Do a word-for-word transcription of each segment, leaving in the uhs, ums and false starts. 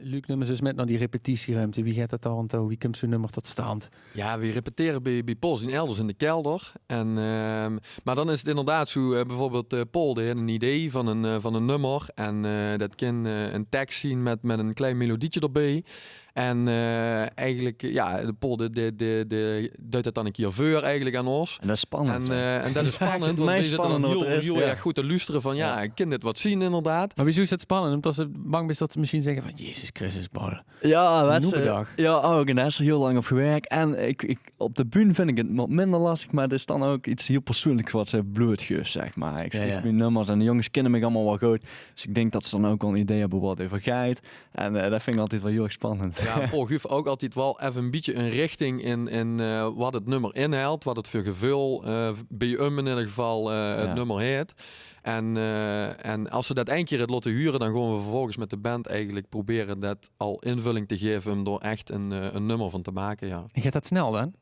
Luuk, num ós ins mit nao die repetitieruimte. Wie geit dat dao aan toe? Wie kump zoe'n nummer tot stand? Ja, we repetere bie, bie Paul zien elders in de kelder. En, ehm, maar dan is het inderdaad zo, eh, bijvoorbeeld, eh, Paul, die haet een idee van een, eh, van een nummer. En, eh, dat kin, eh, een tekst zien met, met een klein melodietje erbij. En, eh, eigenlijk, eh, ja, de Paul, de, de, de, de duit het dan een keer veur eigenlijk aan ons. En dat is spannend, En, hè? Eh, en dat is spannend, want we zitten dan heel, heel erg goed te luisteren van, ja, ik kin dit wat zien, inderdaad. Maar wieso is het spannend? Omdat ze bang is dat ze misschien zeggen van, Jezus Christus, Paul. Ja, dat is, eh, ja, ook. En daar is er heel lang op gewerkt. En ik, ik, op de bühne vind ik het wat minder lastig, maar het is dan ook iets heel persoonlijks wat ze blootgeeft, zeg maar. Ik schrijf mijn nummers en de jongens kennen me allemaal wel goed. Dus ik denk dat ze dan ook wel een idee hebben wat het over gaat. En, eh, dat vind ik altijd wel heel erg spannend. Ja, Paul geeft ook altijd wel even een beetje een richting in, in, eh, wat het nummer inhoudt, wat het voor gevoel, eh, bij hem in ieder geval, eh, het nummer heeft. En, eh, en als ze dat één keer het laten huren, dan gaan we vervolgens met de band eigenlijk proberen dat al invulling te geven om door echt een, eh, een nummer van te maken, ja. En gaat dat snel dan?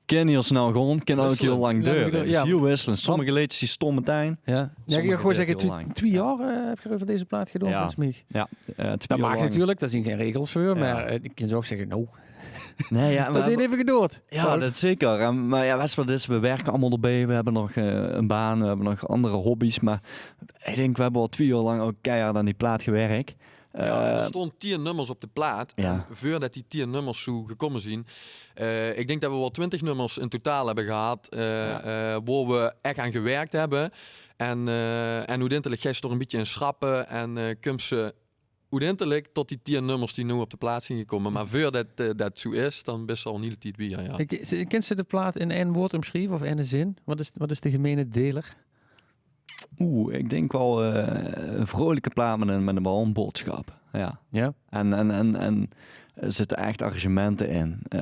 Kan heel snel gewoon, kan ook heel lang duren. Het is heel wisselend. Sommige leedjes die staan meteen. Ja. Ja, ik wil gewoon zeggen, twee, twee jaar, eh, heb je over deze plaat gedaan, volgens mij. Ja, eh, twee jaar lang. Dat mag natuurlijk, daar zijn geen regels voor, maar, eh, ik kan zo ook zeggen, nou, nee, ja, dat heeft even geduurd. Ja, dat zeker. Eh, maar ja, weet je wat het is, we werken allemaal erbij. We hebben nog, eh, een baan, we hebben nog andere hobby's. Maar ik denk, we hebben al twee jaar lang ook keihard aan die plaat gewerkt. Ja, er stonden tien nummers op de plaat. En voordat die tien nummers zo gekomen zijn, eh, ik denk dat we wel twintig nummers in totaal hebben gehad, eh, eh, waar we echt aan gewerkt hebben. En, eh, en oedintelijk geeft ze er een beetje in schrappen en, eh, kump ze oedintelijk tot die tien nummers die nu op de plaat zijn gekomen. Maar voordat, eh, dat zo is, dan best al een hele tijd weer, ja. Ik, ze- kent ze de plaat in één woord omschrijven of in een zin? Wat is, wat is de gemene deler? Oeh, ik denk wel, eh, een vrolijke plaat met een, met een, wel een boodschap. Ja. Ja? En, en, en, en er zitten echt arrangementen in. Eh,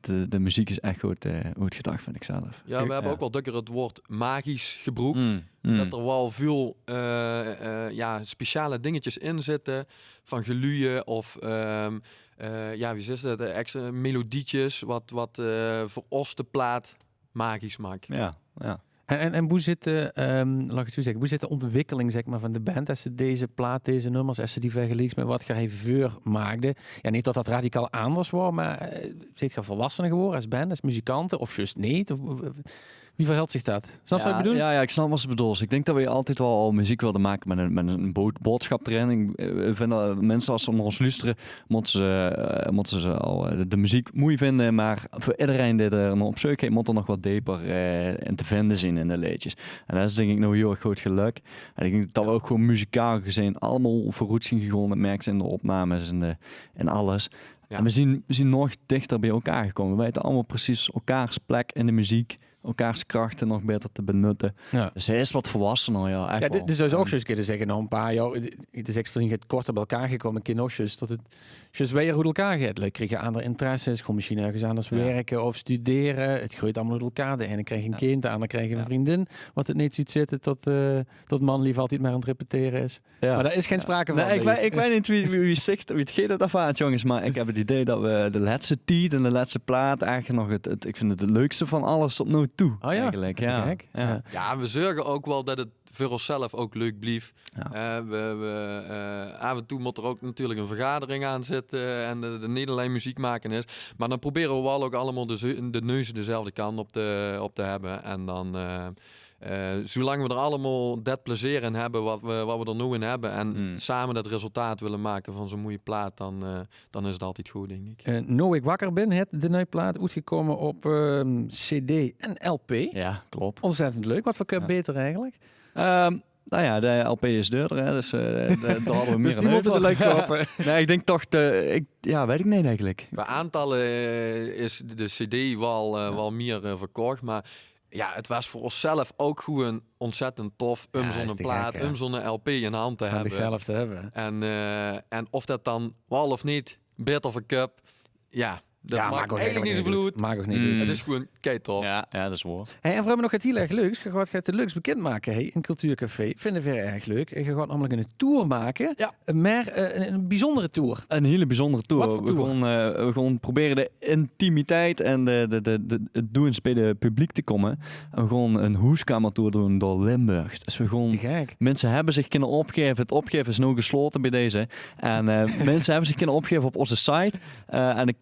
de, de muziek is echt goed, eh, goed gedacht, vind ik zelf. Ja, we hebben ook wel dökker het woord magisch gebruikt. Dat er wel veel, eh, eh, ja, speciale dingetjes in zitten. Van geluiden of, ehm, eh, ja, wie is dat? Eh, extra melodietjes, wat, wat, eh, voor ons de plaat magisch maakt. Ja, ja. En, en, en hoe zit de, ehm, laat ik het zo zeggen, hoe zit de ontwikkeling, zeg maar, van de band? Als ze deze plaat, deze nummers, als ze die vergelijkt met wat jij veur maakde. Ja, niet dat dat radicaal anders was, maar, eh, zit je volwassener geworden als band, als muzikanten, of juist niet? Of, eh, wie verhoudt zich dat? Snap je wat ik bedoel? Ja, ja, ik snap wat ze bedoelt. Ik denk dat we altijd wel al muziek wilden maken met een, met een bood- boodschap erin. Ik, eh, we vinden dat mensen, als ze naar ons luisteren, moeten ze, eh, moeten ze al, eh, de, de muziek mooi vinden. Maar voor iedereen die er naar op zoek gaat, moet er nog wat dieper, eh, in te vinden zijn in de leedjes. En dat is denk ik nou heel erg goed geluk. En ik denk dat we ook gewoon muzikaal gezien allemaal vooruit zien gegaan. Dat merk je in de opnames en, de, en alles. Ja. En we zijn, we zijn nog dichter bij elkaar gekomen. We weten allemaal precies elkaars plek in de muziek, elkaars krachten nog beter te benutten. Ja. Dus hij is wat volwassener, ja. Echt. Ja, wel. Dit, dit zou je ook zo eens kunnen zeggen, na een paar jaar, het is echt van, je bent korter bij elkaar gekomen, kin nog eens dat het, dus weer hoe elkaar gaat. Leuk, krijg je andere interesses, gewoon misschien ergens anders werken of studeren. Het groeit allemaal door elkaar. De ene krijgt een kind, de ander krijgt een vriendin. Wat het niet ziet zitten tot, eh, tot manlief altijd maar aan het repeteren is. Ja. Maar daar is geen sprake van. Nee, ik weet, ik weet niet wie, wie, wie, zicht, wie het geeft dat ervaart, jongens. Maar ik heb het idee dat we de laatste tijd en de laatste plaat eigenlijk nog het, het, ik vind het het leukste van alles tot nu toe. Oh ja? Eigenlijk, ja. Ja. Ja, we zorgen ook wel dat het voor onszelf ook leuk blijft. Ja. Eh, we, we, eh, af en toe moet er ook natuurlijk een vergadering aan zitten en de, de niet alleen muziek maken is. Maar dan proberen we wel ook allemaal de, ze- de neuzen dezelfde kant op te, op te hebben. En dan, eh, eh, zolang we er allemaal dat plezier in hebben wat we, wat we er nu in hebben en samen dat resultaat willen maken van zo'n mooie plaat, dan, eh, dan is het altijd goed, denk ik. Eh, Noe ik wakker ben, het de nieuwe plaat, uitgekomen op, ehm, cd en lp. Ja, klopt. Ontzettend leuk. Wat voor cup beter eigenlijk? Ehm, nou ja, de lp is duurder, hè, dus, eh, de- daar hadden we meer. Dus die moeten we leuk kopen. Nee, ik denk toch de, ik, ja, weet ik niet eigenlijk. Qua aantallen, eh, is de cd wel, eh, wel meer, eh, verkocht, maar ja, het was voor onszelf ook gewoon ontzettend tof om zo'n plaat, om zo'n lp in de hand te hebben. Zelf te hebben. En, eh, en of dat dan wel of niet beter verkoopt, ja, Dat maak eigelik neet zoväöl oet. Maak ouch neet oet. 't Is gewoen keitof. Jao, jao, dat is waor. Hey, en veer höbbe nog get hiel erg leuks. Geer gaot get leuks bekindmake, hey, in Cultuurcafé. Vinde veer erg leuk. En geer gaot namelik 'n tour make. Jao. Mer, eh, 'n, 'n biezunjere tour. 'n Hiel biezunjere tour. Wat veur tour? Veer gaon, eh, veer gaon probere de intimiteit en de, de, de, de, 't doeëns bie 't publiek te kómme. En veer gaon 'n hoeskamertour doon door Limburg. Dus veer gaon... Te gek. Minse höbbe zich kinne opgaeve. 't Opgaeve is noe geslaote bie deze. En, eh, minse höbbe zich kinne opgaeve op ózze site. Eh, en de,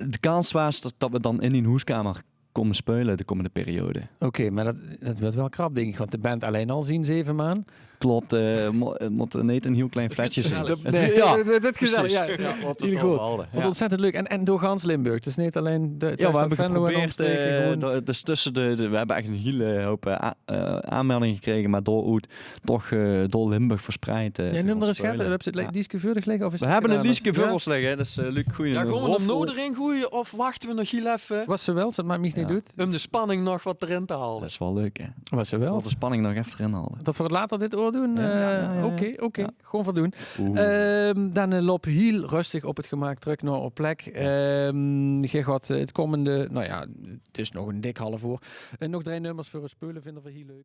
de kans waas dat, dat veer dan in die hoeskamer kómme speule de kómmende periode. Oké, mer dat, dat weurt waal krap, dink ich, want de band allein al zien zeve maan. Klop, eh, mo-, 't mót neet 'n hiel klein fletje zeen. Gezellig. Nae, jao, 't weurt gezellig, precies. Jao, jao. Hiel good. Wat óntzèttend leuk. En, en door gans Limburg. Dus neet allein de, Venlo en ómstreke, eh, gewoen. 't Is tösse de, de, veer höbbe eigelik 'n hiele houp, eh, a-, eh, aanmeldinge gekrege, mer door oet toch, eh, door Limburg verspreid, eh, te gaon speule. Jao, num d'r ins get, höbs se 't lieske veur dich ligke, of is 't gedaon? Veer höbbe 't lieske veur ós ligke, hè. Dus, eh, Luc, goeie. Jao, gewoen 'm noe d'rin goeie, of wachte veer nog hiel effe? Wat se wils, dat maak mich neet oet. Óm de spanning nog wat d'rin te halde. Dat is waal leuk, hè. Wat se wils. De spanning nog effe d'rin halde. Dat veer 't later dit oor doon? Jao, jao, jao. Oké, oké. Gewoen veur doen. Ehm, dan, eh, loup hiel röstig op 't gemaak trök nao op plek. Ehm, geer gaot, eh, 't kómmende, nou jao, 't is nog 'n dik half oor, eh, nog drei nummers veur ós speule, vinde veer hiel leuk.